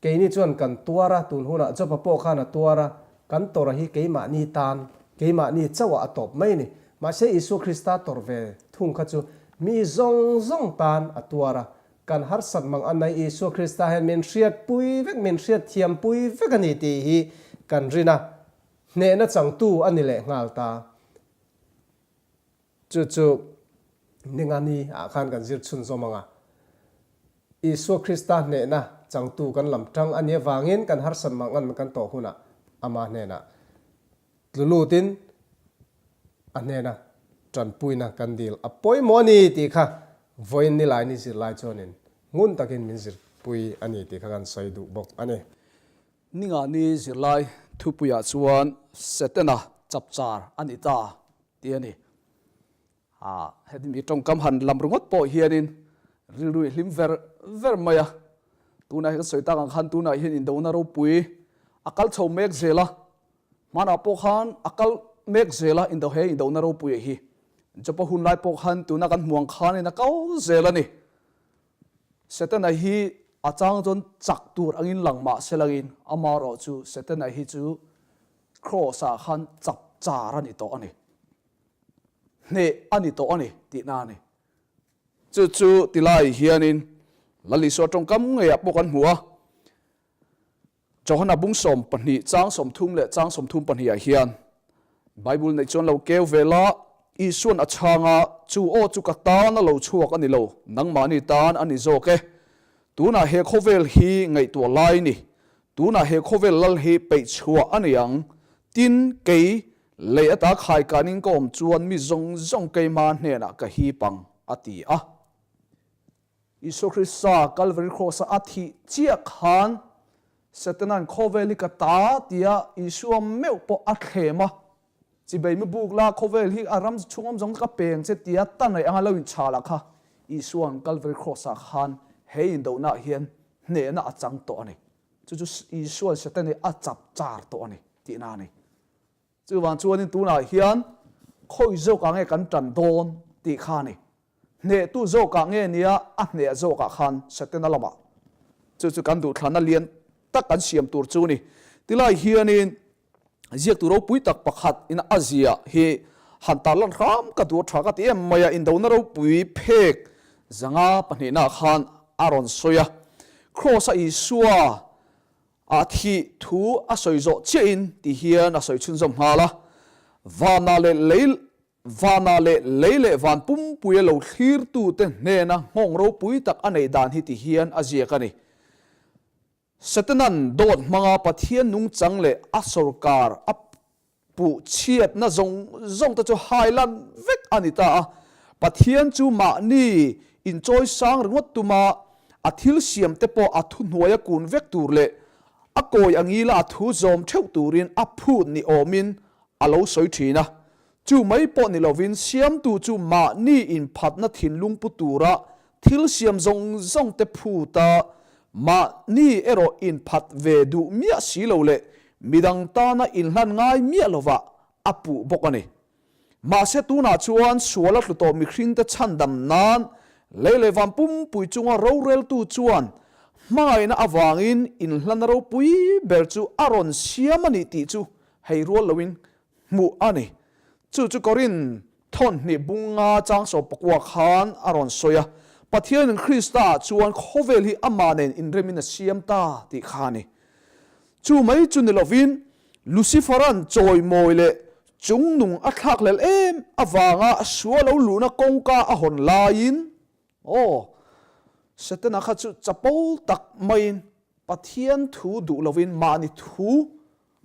Keini chuan kan tuar a, tun hunah Joba pawh khan a tuar a, kan tawrh a hi keimahni tan, keimahni chauhah a tawp mai a ni. Mahse Isua Krista tawrh ve thung kha chu mi zawng zawng tan a tuar a, kan harsat mang a nai Isua Krista hian min hriatpui vek, min hriatthiampui vek a ni tih hi kan rin a, hnehna changtu a ni leh nghal ta. Chu chu Ningani ah khan kan zir chhunzawm ang a. Isua Krista hnehna changtu kan lam tang a nih avangin kan harsat mangan kan tawh hunah ama hnenah tlu lutin a hnena tanpuina kan dil a pawimawh a ni tih kha vawiin nilaini zirlai chuanin ngun takin min zirpui a ni tih kha kan sawi duh bawk a ni. Ningani zirlai thupuiah chuan Setana chapchar a ni ta tih a ni. A, heti mi tawngkam han lam ringawt pawh hianin rilru i hlim ver ver mai a. Tunah hian sawi tak ang khan tunah hian indona ropui a kal chho mek zel a, hmanah pawh khan a kal mek zel a indo he indona ropui hi. Jopa hun lai pawh khan tuna kan hmu ang khanin a kal zel a ni. Setana hi a chang chuan chak tur angin lang mah se langin amaherawhchu Setana hi chu Kraws-ah khan chap char a ni tawh a ni. Hneh a ni tawh a ni tihna a ni. Chu chu tilai hianin Lal Isua tawngkam ngeiah pawh kan hmu a. Johana bung 12 chang 30 leh chang 32 ah hian Bible neih chuan lo keu ve la, Isuan a chhang a, Chu aw chu ka tan a lo chhuak a ni lo, nangmahni tan a ni zawk e. Tunah he khawvel hi ngaihtuah lai ni, tunah he khawvel lal hi peih chhuah a ni ang. Tin, kei, lei ata khaikanin ka awm chuan mi zawng zawng keima hnenah ka hip ang, a ti a. Isua Krista Calvary Cross-a a thih chiah khan Setana'n khawvel hi ka ta tia Isua meuh pawh a thlem a, chibei mi buk la khawvel hi a ram chhung awm zawng ka peng che tia ta ngaih anga lo inchhal ah kha Isua'n Calvary Cross-ah khan he indohnaah hian hnehna a chang tawh a ni. Chu chu Isua'n Setana hi a chap char tawh a ni tihna a ni. Chuvang chuanin tunah hian khawi zawkah nge kan tan dawn tih kha a ni. Hnehtu zawkah nge nia a hneh zawkah khan Setana lamah chu chu kan duhthlanna lian tak kan siam tur chu ni. Tilai hianin ziaktu ropui tak pakhat in a ziah hi han tarlan hram ka duh tha ka ti em mai a, indona ropui phek 500 pahnihna khan a rawn sawi a. Kraws-a Isua A thih thu a sawi zawh chiahin ti hian a sawi chhunzawm nghal a, Vana leh lei Vana leh lei leh van pumpuia lo thlirtute hnena nghawng ropui tak a neih dan hi ti hian a ziak a ni. Setanan dawt hmanga Pathian nungchang leh a sawrkar a Puh chhiatna zawng zawng te chu hailan vek a ni ta a. Pathian chu mahni inchawi sang ringawt tuma a thil siam te pawh a thuhnuaia kun vek tur leh a kawi angila a thu zawm theuh turin a phut ni awmin a lo sawi thin a. Chu mai pawh ni lovin siamtu chu mahni inphatna thinlung pu tura thil siam zawng zawng te phuta Mahni erawh inphat ve duh miah si lo leh midang tana inhlan ngai miah lovah a puh bawk a ni. Mahse tunah chuan sual a tlu tawh mihringte chhandam nan lei leh van pumpui chunga roreltu chuan hmangaihna avangin inhlan ropui ber chu a rawn siam a ni tih chu hei rual loin hmuh a ni. Chu chu Korin thawnhnih bunga chang 14 khan a rawn sawi a, Pathianin Kristaah chuan khawvel hi amah nen inremin a siam ta tih kha a ni. Chu mai chu ni lovin Lucifer-a'n chawimawi leh chungnung a thlakhlelh em avanga sual lo luhna kawngka a hawn laiin, aw, Setana kha chu chapo tak maiin Pathian thu duh lovin mahni thu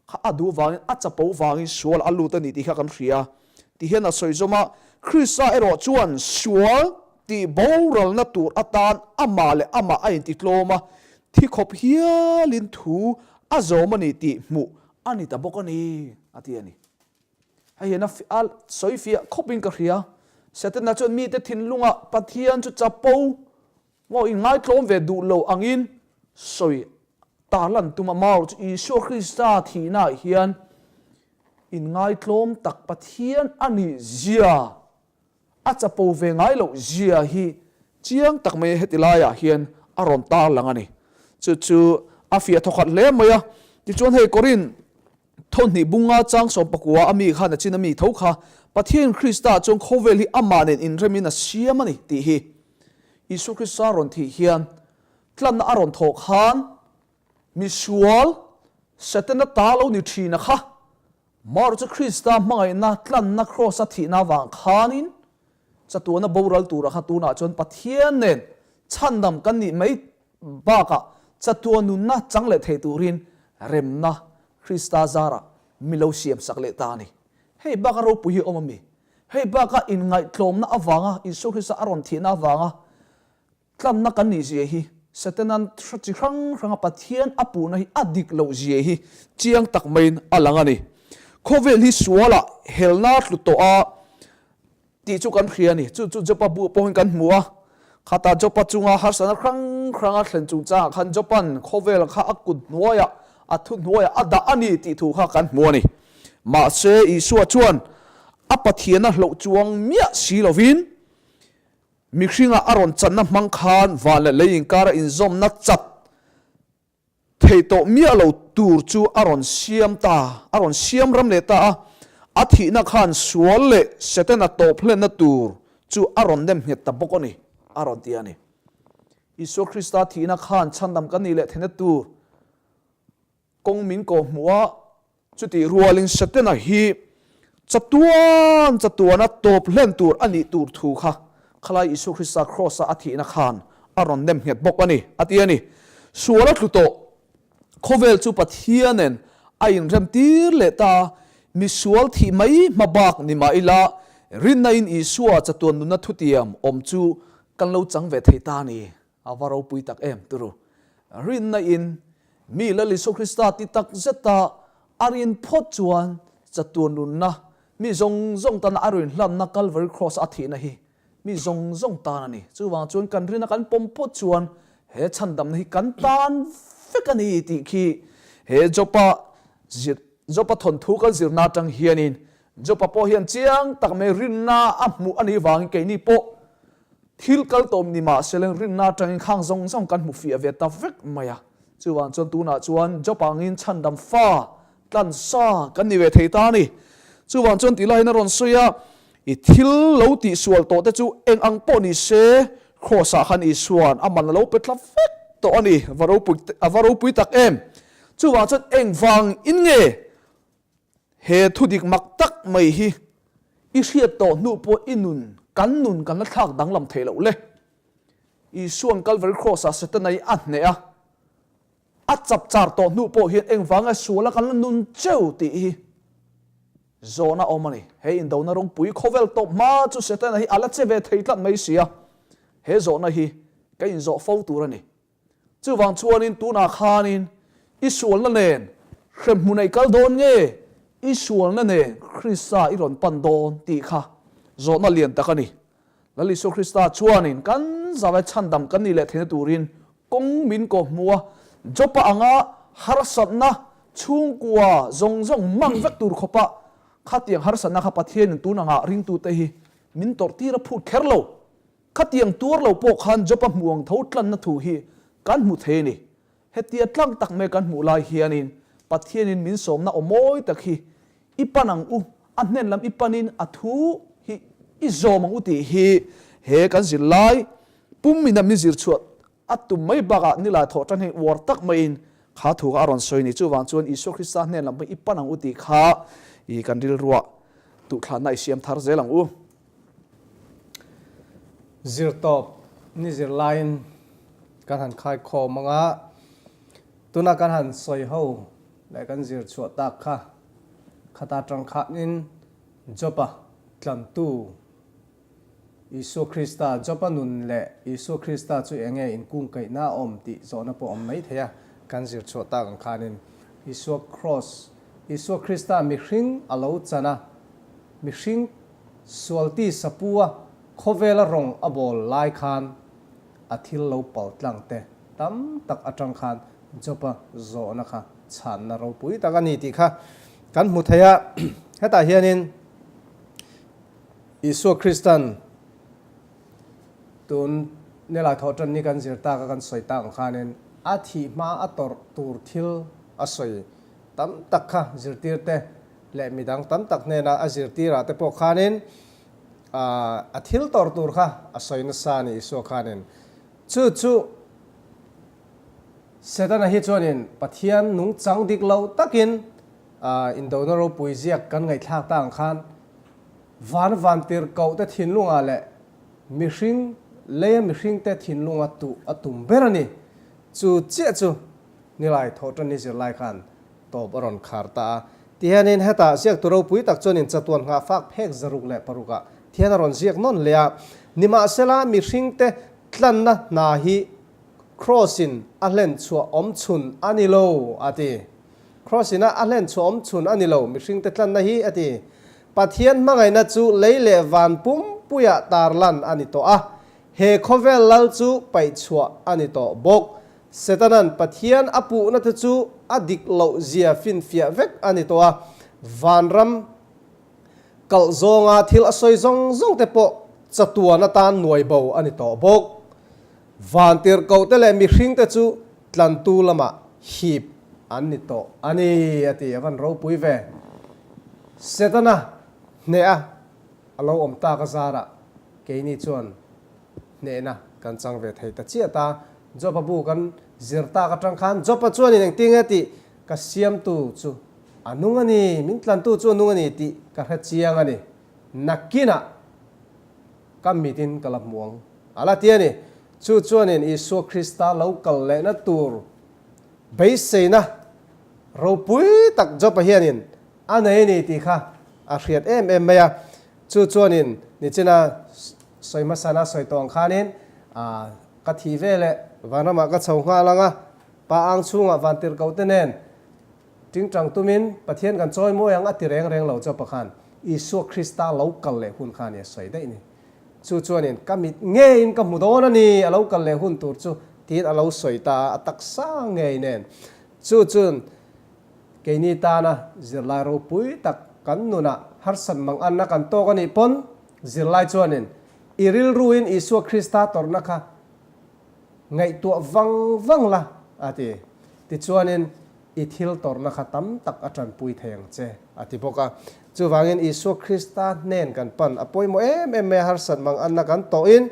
kha a duh vangin, a chapo vangin sual a lut a ni tih kha kan hria. Ti hian a sawi zawm a, Krista erawh chuan sual tih boralna tur atan amah leh amah a intitlawm a, thi khawp hialin thu a zawm a ni tih hmuh a ni ta bawk a ni, a ti a ni. Hei hian a sawi fiah khawpin ka hria. Setana chuan mite thinlungah Pathian chu chapo. Maw inngaitlawm ve duh lo angin sawi tarlan tum a, maw chu Isua Krista thihnaah hian inngaitlawm tak Pathian a nih zia, a chapo ve ngai loh zia hi chiang tak mai heti laiah hian a rawn tarlang a ni. Chu chu a fiah thawkhat hle mai a. Tichuan hei Korin Thawhnih bunga chang 19 a mi khan a chin a mi tho kha Pathian Krista chuan khawvel hi amah nen inremin a siam a ni tih hi Isua Krista rawn thih hian tlanna a rawn thawh khan misual Setana ta lo ni thin a kha Marawh chu Krista hmangaihna tlanna kraws a thihna avang khanin chatuana boral tura kha tunah chuan Pathian nen chhandam kan nih mai Bakah, chatuan nunna chang leh thei turin remna Krista zarah mi lo siamsak leh ta a ni. Hei baka ropui hi a awm a mi? Hei baka inngaihtlawmna avanga Isua Krista a rawn thihna avanga tlanna kan nih zia hi Setanan hra chi hrang hranga Pathian a puhna hi a dik loh zia hi chiang tak maiin a lang a ni. Khawvel hi sualah helna tlu tawh a Tih chu kan hria a ni. Chu chu Jopa bu pawhin kan hmu a. Khata Jopa chunga harsatna hrang hrang a thlen chungchangah khan Jopa'n khawvel kha a kut hnuaiah, a thu hnuaiah a dah a ni tih thu kha kan hmu a ni. Mahse, Isua chuan a Pathiana hloh chuang miah si lovin mihringa a rawn channa hmang khan van leh lei inkara inzawmna chat Thei tawh miah lo tur chu a rawn siam ta, a rawn siam ram leh ta a, a thihna khan sual leh Setana tawp hlenna tur chu a rawn nem nghet ta bawk a ni, a rawn ti a ni. Isua Krista thihna khan chhandam kan nih leh theihna tur kawng min kawhhmuh a, Chutih rualin Setana hi chatuan chatuana tawp hlen tur a nih tur thu kha khalai Isua Krista Kraws-a a thihna khan a rawn nem nghet bawk a ni, a ti a ni. Sual a tlu tawh. Khawvel chu Pathianen a inremtir leh ta a, misual thih mai hma bak ni mah ila, rinna-in Isua chatuan nunna thutiam awm chu kan lo chang ve thei ta a ni. A va ropui tak em turu. Rinna in mi Lal Isua Krista ti tak zeta a rin phawt chuan chatuan nunna mi zawng zawng tana a rin hlanna Calvary Cross a thihna hi mi zawng zawng tan a ni. Chuvang chuan kan rina kan pawm phawt chuan he chhandamna hi kan tan vek a ni tih khi he Jopa zir Jopa thawnthu kan zirna atang hianin Jopa pawh hian chiang tak mai rinna a hmuh a nih vangin keini pawh Thil kal tawm ni mah se rinna atangin khang zawng zawng kan hmu fiah ve ta vek mai a. Chuvang chuan tunah chuan Job angin chhandam fa, tlan sa kan ni ve thei ta a ni. Chuvang chuan tih laiin a rawn sawi a, I thil lo tihsual tawh te chu eng ang pawh ni se, Kraws ah khan Isua'n a man a lo pe tla vek tawh a ni, va ropui a va ropui tak em! Chuvang chuan engvang in nge He thudik mak tak mai hi i hriat tawh hnu pawh i nun, kan nun kan la thlak danglam thei loh le. Isua'n Calvary Cross-ah Setana hi a hneh a, a chapchar tawh hnu pawh hian engvanga suala kan la nun cheu tih hi zawhna awm a ni. He indona rawngpui khawvel tawp hma chu Setana hi a la che ve thei tlat mai si a, he zawhna hi ka inzawh fo tur a ni. Chuvang chuanin tunah khanin i sualna nen hremhmun ah i kal dawn nge i sualna nen Krista i rawn pan dawn tih kha zawhna lian tak a ni. Lal Isua Krista chuanin kan zalai chhandam kan nih leh theihna turin kawng min kawhhmuh a, Jopa anga harsatna chhungkua zawng zawng mang vek tur khawpa khatiang harsatna kha Pathianin tun angah ringtute hi min tawrhtir a phut kher lo. Khatiang tuar lo pawh khan Job-a hmuang tho tlanna thu hi kan hmu thei a ni. Hetia tlang tak mai kan hmuh lai hianin Pathianin min sawmna aw mawi tak hi i pan ang u, a hnen lam i panin a thu hi i zawm ang u tih hi he kan zirlai pum ina min zir chhuah a tum mai bakah nilai thawh tan hian uar tak maiin kha thu kha a rawn sawi a ni. Chuvang chuan Isua Krista hnen lam pawh i pan ang u tih kha i kan rilruah duhthlanna i siam thar zel ang u. Zirtawp ni zirlaiin kan han khaikhawm ang a, tuna kan han sawi ho leh kan zir chhuah tak kha khata tang khanin Job-a tlantu Isua Krista, Job-a nun leh Isua Krista chu eng nge inkungkaihna a awm tih zawhna pawh a awm mai thei a, kan zir chhuah tak ang khanin Isua Kraws, Isua Krista mihring a lo chan a, Mihring sualti sapua khawvela rawng a bawl lai khan. A thil lo pal tlang te tam tak atang khan Job-a zawhna kha chhanna ropui tak a ni tih kha kan hmu thei a. Hetah hianin Isua Kristan tun nilai thawh tan ni kan zir tak a kan sawi tak ang khanin a thih hma a tawrh tur thil a sawi tam tak kha zirtir te leh midang tam tak hnena a zirtirah te pawh khanin a thil tawrh tur kha a sawi nasa a ni Isua khanin chu chu Setana hi chuanin Pathian nungchang dik lo takin indona ropui ziak kan ngaihthlak ta ang khan van vantir koh te thinlungah leh mihring leia mihringte thinlunga tuh a tum ber a ni. Chu chiah chu nilai thawhṭanni zirlai khan tawp a rawn khar ta a. Tihianin hetah ziaktu ropui tak chuanin chatuan nghahfak phek 106 ah thian a rawn ziak nawn hle a. Nimahsela mihringte tlanna hna hi Kraws in a hlen chhuah awm chhun a ni lo, a ti. Kraws in a a hlen chhuah awm chhun a ni lo, mihringte tlanna hi, a ti. Pathian hmangaihna chu lei leh van pumpuiah tarlan a ni tawh a, he khawvel lal chu paih chhuah a ni tawh bawk. Setanan Pathian a puhna te chu a dik loh zia finfiah vek a ni tawh a, vanram kalh zawnga thil a sawi zawng zawng te pawh chatuan atan nuai bo a ni tawh bawk. Vantirhkohte leh mihringte chu tlantu lamah hip an ni tawh a ni, a ti. A van ropui ve. Setana hneha a lo awm tak a zarah keini chuan hnehna kan chang ve thei ta chiah ta. Job-a bu kan zir tak atang khan Job-a chuanin engtin nge tih ka siamtu chu a nung a ni, min tlantu chu a nung a ni tih ka hre chiang a ni. Nakinah ka mitin ka la hmu ang. A la ti a ni. Chu chuanin Isua Krista lo kal lehna tur beiseina ropui tak Job-a hianin a nei a ni tih kha a hriat em em mai a. Chu chuanin nichina sawi hmasana sawi tawh ang khanin ka thih ve leh vanramah ka chho nghal ang a, pa ang chhungah vantirhkohte nen tingtang tumin Pathian kan chawi mawi ang a ti reng reng lo Job-a khan Isua Krista lo kal leh hun kha a ni a sawi daih ni. Chu chuanin, Ka mit ngeiin ka hmu dawn a ni, a lo kal leh hun tur chu, tiin a lo sawi ta a, a taksa ngei nen. Chu chuan keini tana zirlai ropui tak kan nunah harsat mang anna kan tawk a nih pawn, zirlai chuanin i rilruin Isua Krista tawrhna kha ngaihtuah vang vang la, a ti. Tichuanin, I thil tawrhna kha tam tak a tanpui thei ang che, a ti bawk a. Chuvangin Isua Krista hnen kan pan a pawimawh em em mai a, harsat mang anna kan tawhin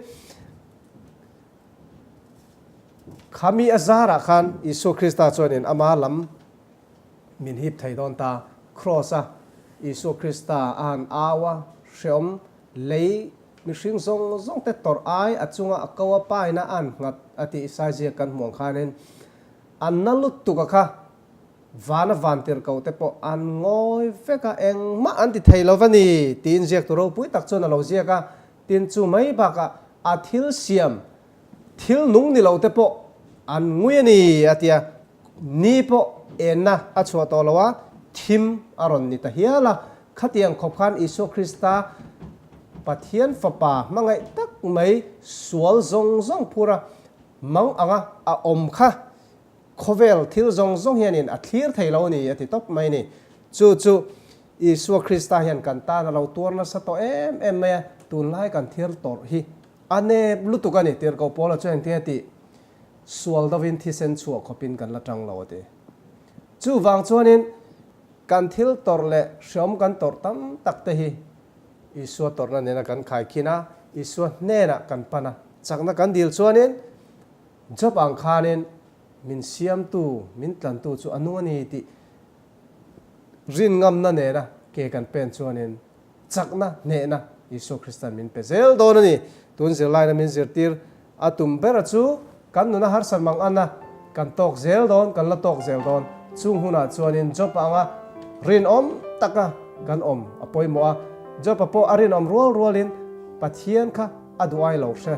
khami a zarah khan Isua Krista chuanin ama lam min hip thei dawn ta. Kraws-a Isua Krista a han au a, hreawm lei mihring zawng zawng te tawrh ai a chunga a ko a paina a han nghat a tih Isaiah kan hmuh ang khanin An na lutuk a kha, vana vantirhkoh te pawh an ngawi vek a, engmah an ti thei lo va ni, tiin ziaktu ropui tak chuan a lo ziak a. Tin, chu mai bakah a thil siam, thil nung ni lo te pawh an ngui a ni, a ti a. Ni pawh enna a chhuah tawh lo a, thim a rawn ni ta hial a. Khatiang khawp khan Isua Krista, Pathian Fapa hmangaih tak mai sual zawng zawng phur a, Mang anga a awm kha khawvel thil zawng zawng hianin a thlir thei lo a ni a ti tawp mai a ni. Chu chu Isua Krista hian kan tan a lo tuar nasa tawh em em mai a, tunlai kan thil tawrh hi a nep lutuk a ni. Tirhkoh Paula chuan engtin a tih? Sual dovin thisen chhuah khawpin kan la tang lo a ti. Chuvang chuanin kan thil tawrh leh hreawm kan tawrh tam tak te hi Isua tawrhna nena kan khaikhin a, Isua hnenah kan pan a, chakna kan dil chuanin Job ang khanin min siamtu, min tlantu chu a nung a ni tih rin ngamna nena ke kan pen chuanin chakna, hnehna Isua Krista'n min pe zel dawn a ni. Tun zirlaina min zirtir a tum bera chu kan nuna harsat mang an a, kan tawk zel dawn, kan la tawk zel dawn. Chung hunah chuanin Job anga rinawm taka kan awm a pawimawh a. Job-a pawh a rinawm rual rualin Pathian kha a duai lo hre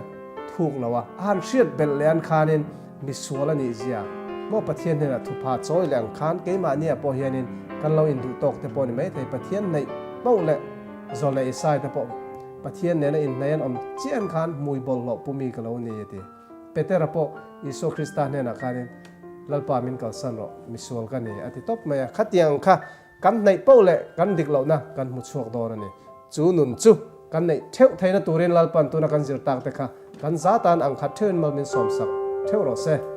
thuk lo a, a han hriat belh leh an khanin misual a nih zia maw Pathian hnenah thupha chawi leh ang khan keimahniah pawh hianin kan lo induh tawk te pawh ni maithei Pathian neih poh leh zawl leh Isai te pawh Pathian nena inhnaih an awm chian khan hmui bawlhhlawh pumi ka lo ni a ti. Petera pawh Isua Krista hnenah khanin, Lalpa min kalsan rawh, misual ka ni, a ti tawp mai a. Khatiang kha kan hnaih poh leh kan dik lohna kan hmu chhuak dawn a ni. Chu nun chu kan neih theuh theihna turin Lalpan tuna kan zir tak te kha kan za tan ang khat theuhin mal min sawmsak theuh rawh se.